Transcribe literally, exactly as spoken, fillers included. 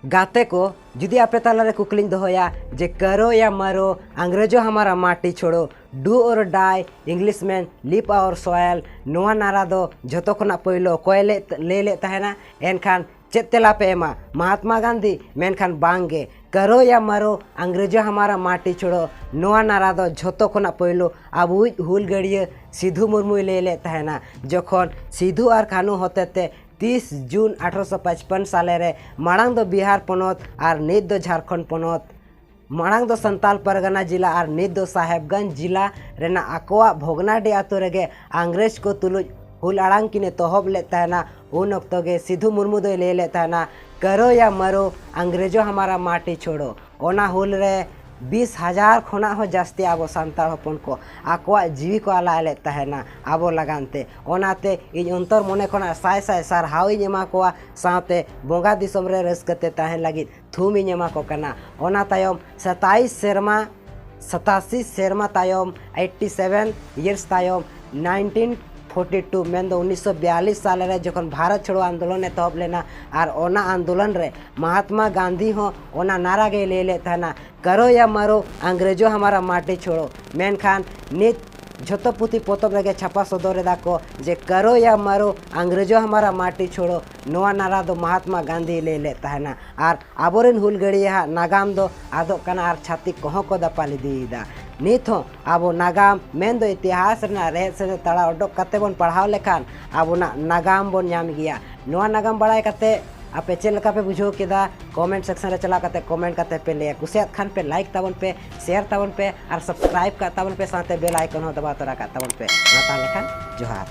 ᱜᱟᱛᱮ ᱠᱚ, ᱡᱩᱫᱤ ᱟᱯᱮ ᱛᱟᱞᱟᱨᱮ ᱠᱩᱠᱞᱤᱧ ᱫᱚᱦᱚᱭᱟ ᱡᱮ ᱠᱟᱨᱳ ᱭᱟ ᱢᱟᱨᱳ, ᱟᱝᱜᱽᱨᱮᱡᱳ ᱦᱟᱢᱟᱨᱟ ᱢᱟᱴᱤ ᱪᱷᱳᱲᱳ, ᱰᱩ ᱳᱨ ᱰᱟᱭ, ᱤᱝᱞᱤᱥᱢᱮᱱ ᱞᱤᱯ ᱟᱣᱟᱨ ᱥᱚᱭᱮᱞ, ᱱᱚᱣᱟ ᱱᱟᱨᱟ ᱫᱚ ᱡᱷᱚᱛᱚ ᱠᱷᱚᱱᱟᱜ ᱯᱳᱭᱞᱳ ᱚᱠᱚᱭ ᱞᱮ-, ᱞᱟᱹᱭ ᱞᱮᱫ ᱛᱟᱦᱮᱱᱟ? ᱮᱱᱠᱷᱟᱱ ᱪᱮᱫ ᱛᱮᱞᱟ ᱯᱮ ᱮᱢᱟ? ᱢᱟᱦᱟᱛᱢᱟ ᱜᱟᱱᱫᱷᱤ? ᱢᱮᱱᱠᱷᱟᱱ ᱵᱟᱝ ᱜᱮ, ᱠᱟᱨᱳ ᱭᱟ ᱢᱟᱨᱳ, ᱟᱝᱜᱽᱨᱮᱡᱳ ᱦᱟᱢᱟᱨᱟ ᱢᱟᱴᱤ ᱪᱷᱳᱲᱳ, ᱱᱚᱣᱟ ᱱᱟᱨᱟ ᱫᱚ ᱡᱷᱚᱛᱚ ᱠᱷᱚᱱᱟᱜ ᱯᱳᱭᱞᱳ ᱟᱵᱚᱭᱤᱡ ᱦᱩᱞᱜᱟᱹᱨᱤᱭᱟᱹ ᱥᱤᱫᱷᱩ ᱢᱩᱨᱢᱩᱭ ᱞᱟᱹᱭ ᱞᱮᱫ ᱛᱟᱦᱮᱱᱟ, ᱡᱚᱠᱷᱚᱱ ᱥᱤᱫᱷᱩ ᱟᱨ ᱠᱟᱹᱱᱦᱩ ᱦᱚᱛᱮᱛᱮ ᱛᱤᱥ ᱡᱩᱱ ᱟᱴᱷᱨᱚᱥᱚ ᱯᱟᱸᱪᱯᱟᱱ ᱥᱟᱞᱮ ᱨᱮ ᱢᱟᱲᱟᱝ ᱫᱚ ᱵᱤᱦᱟᱨ ᱯᱚᱱᱚᱛ ᱟᱨ ᱱᱤᱛ ᱫᱚ ᱡᱷᱟᱲᱠᱷᱚᱸᱰ ᱯᱚᱱᱚᱛ, ᱢᱟᱲᱟᱝ ᱫᱚ ᱥᱟᱱᱛᱟᱞ ᱯᱟᱨᱜᱟᱱᱟ ᱡᱤᱞᱟ ᱟᱨ ᱱᱤᱛ ᱫᱚ ᱥᱟᱦᱮᱵᱽᱜᱚᱸᱡᱽ ᱡᱤᱞᱟ ᱨᱮᱱᱟᱜ ᱟᱠᱚᱣᱟᱜ ᱵᱷᱚᱜᱽᱱᱟᱰᱤ ᱟᱛᱳ ᱨᱮᱜᱮ ᱤᱝᱨᱮᱡᱽ ᱠᱚ ᱛᱩᱞᱩᱡ ᱦᱩᱞ ᱟᱲᱟᱝ ᱠᱤᱱ ᱮᱛᱚᱦᱚᱵ ᱞᱮᱫ ᱛᱟᱦᱮᱱᱟ᱾ ᱩᱱ ᱚᱠᱛᱚ ᱜᱮ ᱥᱤᱫᱷᱩ ᱢᱩᱨᱢᱩ ᱫᱚᱭ ᱞᱟᱹᱭ ᱞᱮᱫ ᱛᱟᱦᱮᱱᱟ, "ᱠᱟᱨᱳ ᱭᱟ ᱢᱟᱨᱳ, ᱟᱝᱜᱽᱨᱮᱡᱳ ᱦᱟᱢᱟᱨᱟ ᱢᱟᱴᱤ ᱪᱷᱳᱲᱳ᱾" ᱚᱱᱟ ᱦᱩᱞ ᱨᱮ ᱵᱤᱥ ᱦᱟᱡᱟᱨ ᱠᱷᱚᱱᱟᱜ ᱦᱚᱸ ᱡᱟᱹᱥᱛᱤ ᱟᱵᱚ ᱥᱟᱱᱛᱟᱲ ᱦᱚᱯᱚᱱ ᱠᱚ ᱟᱠᱚᱣᱟᱜ ᱡᱤᱣᱤ ᱠᱚ ᱟᱞᱟᱭ ᱞᱮᱫ ᱛᱟᱦᱮᱱᱟ ᱟᱵᱚ ᱞᱟᱜᱟᱱ ᱛᱮ᱾ ᱚᱱᱟᱛᱮ ᱤᱧ ᱚᱱᱛᱚᱨ ᱢᱚᱱᱮ ᱠᱷᱚᱱᱟᱜ ᱥᱟᱭ ᱥᱟᱭ ᱥᱟᱨᱦᱟᱣ ᱤᱧ ᱮᱢᱟ ᱠᱚᱣᱟ, ᱥᱟᱶᱛᱮ ᱵᱚᱸᱜᱟ ᱫᱤᱥᱚᱢ ᱨᱮ ᱨᱟᱹᱥᱠᱟᱹ ᱛᱮ ᱛᱟᱦᱮᱱ ᱞᱟᱹᱜᱤᱫ ᱛᱷᱩᱢ ᱤᱧ ᱮᱢᱟ ᱠᱚ ᱠᱟᱱᱟ᱾ ᱚᱱᱟ ᱛᱟᱭᱚᱢ ᱥᱟᱛᱟᱭᱤᱥ ᱥᱮᱨᱢᱟ, ᱥᱟᱛᱟᱥᱤ ᱥᱮᱨᱢᱟ ᱛᱟᱭᱚᱢ, ᱮᱭᱤᱴᱤ ᱥᱮᱵᱷᱮᱱ ᱤᱭᱟᱨᱥ ᱛᱟᱭᱚᱢ, ᱱᱟᱭᱤᱱᱴᱤᱱ ᱯᱷᱳᱨᱴᱤ ᱴᱩ, ᱢᱮᱱᱫᱚ ᱩᱱᱤᱥᱥᱚ ᱵᱤᱭᱟᱞᱤᱥ ᱥᱟᱞ ᱨᱮ ᱡᱚᱠᱷᱚᱱ ᱵᱷᱟᱨᱚᱛ ᱪᱷᱟᱲᱳ ᱟᱱᱫᱳᱞᱚᱱ ᱮᱛᱚᱦᱚᱵ ᱞᱮᱱᱟ, ᱟᱨ ᱚᱱᱟ ᱟᱱᱫᱳᱞᱚᱱ ᱨᱮ ᱢᱟᱦᱟᱛᱢᱟ ᱜᱟᱱᱫᱷᱤ ᱦᱚᱸ ᱚᱱᱟ ᱱᱟᱨᱟ ᱜᱮᱭ ᱞᱟᱹᱭ ᱞᱮᱫ ᱛᱟᱦᱮᱱᱟ, "ᱠᱟᱨᱳ ᱭᱟ ᱢᱟᱨᱳ, ᱟᱝᱜᱽᱨᱮᱡᱳ ᱦᱟᱢᱟᱨᱟ ᱢᱟᱴᱤ ᱪᱷᱳᱲᱳ᱾" ᱢᱮᱱᱠᱷᱟᱱ ᱱᱤᱛ ᱡᱷᱚᱛᱚ ᱯᱩᱛᱷᱤ ᱯᱚᱛᱚᱵ ᱨᱮᱜᱮ ᱪᱷᱟᱯᱟ ᱥᱚᱫᱚᱨ ᱮᱫᱟ ᱠᱚ ᱡᱮ "ᱠᱟᱨᱳ ᱭᱟ ᱢᱟᱨᱳ, ᱟᱝᱜᱽᱨᱮᱡᱳ ᱦᱟᱢᱟᱨᱟ ᱢᱟᱴᱤ ᱪᱷᱳᱲᱳ", ᱱᱚᱣᱟ ᱱᱟᱨᱟ ᱫᱚ ᱢᱟᱦᱟᱛᱢᱟ ᱜᱟᱱᱫᱷᱤᱭ ᱞᱟᱹᱭ ᱞᱮᱫ ᱛᱟᱦᱮᱱᱟ᱾ ᱟᱨ ᱟᱵᱚᱨᱮᱱ ᱦᱩᱞᱜᱟᱹᱨᱤᱭᱟᱹ ᱦᱟᱜ ᱱᱟᱜᱟᱢ ᱫᱚ ᱟᱫᱚᱜ ᱠᱟᱱᱟ ᱟᱨ ᱪᱷᱟᱹᱛᱤᱠ ᱠᱚᱦᱚᱸ ᱠᱚ ᱫᱟᱯᱟᱞ ᱤᱫᱤᱭᱮᱫᱟ᱾ ᱱᱤᱛ ᱦᱚᱸ ᱟᱵᱚ ᱱᱟᱜᱟᱢ ᱢᱮᱱᱫᱚ ᱤᱛᱤᱦᱟᱥ ᱨᱮᱱᱟᱜ ᱨᱮᱦᱮᱫ ᱥᱮᱫ ᱛᱟᱲᱟ ᱚᱰᱚᱠ ᱠᱟᱛᱮ ᱵᱚᱱ ᱯᱟᱲᱦᱟᱣ ᱞᱮᱠᱷᱟᱱ ᱟᱵᱚᱱᱟᱜ ᱱᱟᱜᱟᱢ ᱵᱚᱱ ᱧᱟᱢ ᱜᱮᱭᱟ᱾ ᱱᱚᱣᱟ ᱱᱟᱜᱟᱢ ᱵᱟᱲᱟᱭ ᱠᱟᱛᱮ ᱟᱯᱮ ᱪᱮᱫ ᱞᱮᱠᱟ ᱯᱮ ᱵᱩᱡᱷᱟᱹᱣ ᱠᱮᱫᱟ? ᱠᱚᱢᱮᱱᱴ ᱥᱮᱠᱥᱚᱱ ᱨᱮ ᱪᱟᱞᱟᱣ ᱠᱟᱛᱮ ᱠᱚᱢᱮᱱᱴ ᱠᱟᱛᱮ ᱯᱮ ᱞᱟᱹᱭᱟ᱾ ᱠᱩᱥᱤᱭᱟᱜ ᱠᱷᱟᱱ ᱯᱮ ᱞᱟᱭᱤᱠ ᱛᱟᱵᱚᱱ ᱯᱮ, ᱥᱮᱭᱟᱨ ᱛᱟᱵᱚᱱ ᱯᱮ ᱟᱨ ᱥᱟᱵᱥᱠᱨᱟᱭᱤᱵ ᱠᱟᱜ ᱛᱟᱵᱚᱱ ᱯᱮ, ᱥᱟᱶᱛᱮ ᱵᱮᱞ ᱟᱭᱠᱚᱱ ᱦᱚᱸ ᱫᱟᱵᱟᱣ ᱛᱚᱨᱟ ᱠᱟᱜ ᱛᱟᱵᱚᱱ ᱯᱮ᱾ ᱢᱟ ᱛᱟᱦᱚᱞᱮ ᱠᱷᱟᱱ ᱡᱚᱦᱟᱨ᱾